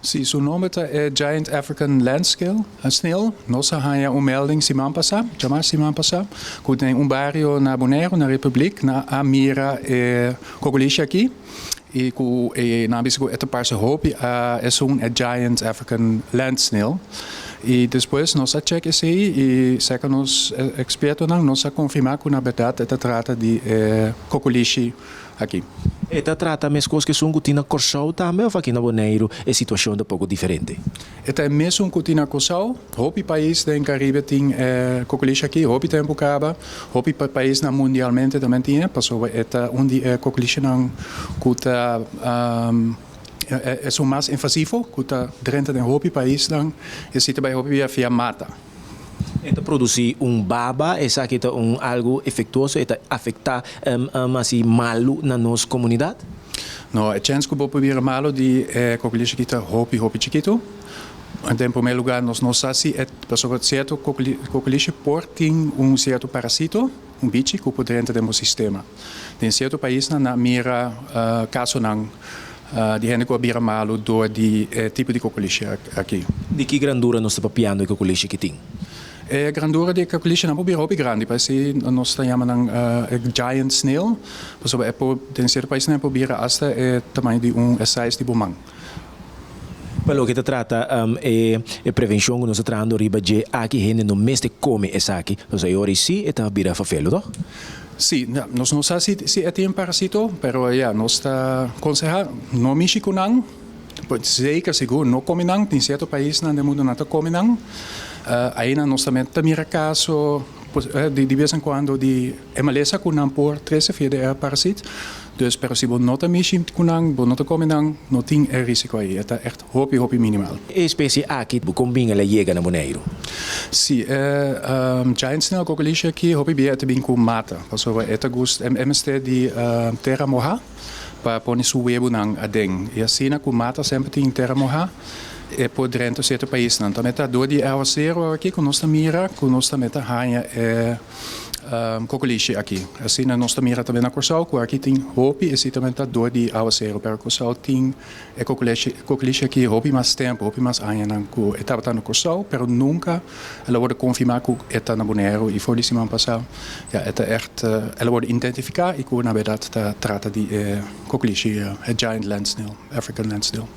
Si, su nòmber ta Giant African Land Snail. Nos a haña un melding siman pasá, djamars siman pasá, ku den un bario na Boneiru, na Republiek, nan a mira e kokolishi aki i ku nan a bisa ku e ta parse hopi a esun e Giant African Land Snail. I despues nos a chèk esei i serka nos ekspertonan nos a konfirmá ku na bèrdat e ta trata di e kokolishi aki. E ta trata meskos ku esun ku tin na Kòrsou tambe òf aki na Boneiru e situashon ta poko diferente? E ta e mesun ku tin na Kòrsou. Hopi pais den Karibe tin e kokolishi aki hopi tempu kaba. Hopi paisnan mundialmente tambe tin e pasobra e ta un di e kokolishinan ku ta esun mas invasivo ku ta drenta den hopi paisnan. Esei ta bai hopi bia via mata. E ta produsí un baba, esaki ta un algu efektuoso, e ta afektá hasi malu na nos komunidat? No, e chèns ku bo por bira malu di e kokolishi aki ta hopi, hopi chikitu. Den promé lugá nos no sa si e, pasobra sierto kokolishi por tin un sierto parasito, un bichi ku por drenta den bo sistema. Den sierto paisnan nan a mira kasonan di hende ku a bira malu dor di e tipo di kokolishi aki. Di ki grandura nos ta papiando e kokolishi ki tin? E grandura di e kokolishi nan por bira hopi grandi, paresi nos ta yama nan e giant snail, pasobra e por den sierto paisnan e por bira asta e tamaño di un e size di bo man. Pa loke ta trata e prevenshon ku nos ta trahando riba dje aki hende no mester kome esaki, pasobra e ora ei si e ta bira fafelo, toh? Si, nos no sa si e tin parasito, pero ya, nos ta konsehá no mishi ku nan, zeker sigur no kome nan, tin sierto paisnan den mundu nan ta kome nan, aina nos tambe ta mira kaso di bes en kuando di e malesa ku nan por trese via di e parasit, dus pero si bo no ta mishi ku nan, bo no ta kome nan, no tin e risiko ei, e ta ègt Hopi hopi minimal. E espesie aki kon bin el a yega na Boneiru? Si, e giant snail kokolishi aki hopi bia e ta bin ku mata, pasobra e ta gusta, e mester di tera mohá pa pone su webunan aden. I asina ku mata semper tin tera mohá, e por drenta sierto paisnan. Tambe ta dor di e awaseru aki ku nos ta mira ku nos tambe ta haña e kokolishi aki. Asina nos ta mira tambe na Kòrsou ku aki tin hopi, esei tambe ta dor di awaseru, pero Kòrsou tin E kokolishi aki hopi mas tempu, hopi mas añanan ku e tabata na Kòrsou, pero nunka el a wòrdu konfirmá ku e ta na Boneiru i for di siman pasá ya e ta ègt el a wòrdu identifiká i ku na bèrdat ta trata di e kokolishi, e giant land snail, African land snail.